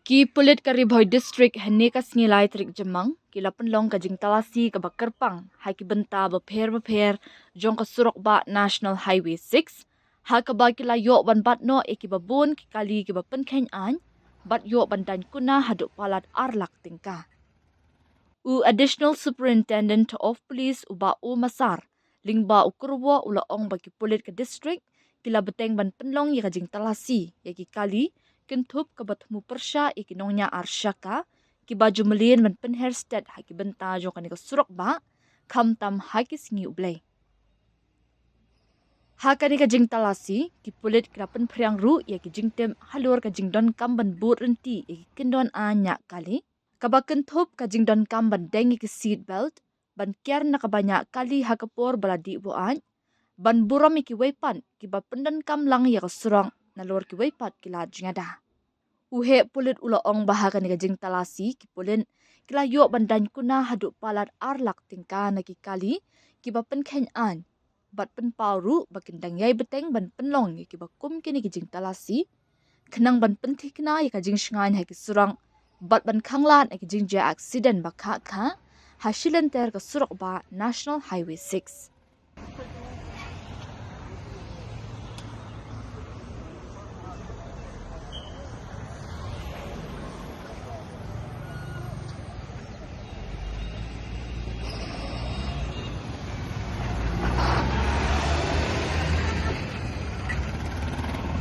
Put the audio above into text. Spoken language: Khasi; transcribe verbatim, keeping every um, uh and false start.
Ki pulit ka Ri Bhoi District hynne ka sngi lai tarik Jymmang ki la pynlong ka jingtalasi kaba kyrpang ha ki bynta bapher bapher jong ka surok bah National Highway six, ha kaba ki la ïoh ban bat noh ïa kiba bun ki kali kiba pynkheiñ aiñ bad ïoh ban daiñ kuna haduh palat ar lak tyngka. U Additional Superintendent of Police u Bah O Masar lyngba u Kyrwoh u la ong ba ki pulit ka district ki la bteng ban pynlong ïa ka jingtalasi ïa ki kali kynthup kaba thmu pyrshah ïa ki nongñiah ar shaka kiba ju mlien ban pynher stet ha ki bynta jong kane ka surok bah, khamtam ha ki sngi U Blei. Ha kane ka jingtalasi, ki pulit ki la pynphriang ruh ïa ki jingtip halor ka jingdonkam ban bud rynti ïa ki kyndon aiñ ñiah kali, kaba kynthup ka jingdonkam ban deng ïa ki seat belt, ban kiar na kaba ñiah kali ha ka por ba la dih buaid, ban burom ïa kiwei pat kiba pyndonkam lang ïa ka surok nalor kiwei pat ki lad jingada. U heh pulit u la ong ba ha kane ka jingtalasi ki pulit ki la ïoh ban daiñ kuna haduh palat ar lak tyngka na ki kali kiba pynkheiñ aiñ, bad pynpaw ruh ba kin dang ïai bteng ban pynlong ïa kiba kum kine ki jingtalasi khnang ban pynthikna ïa ka jingshngaiñ ha ki surok bad ban khanglad ïa ki jingjia aksiden ba khah khah ha shilynter ka surok bah National Highway six.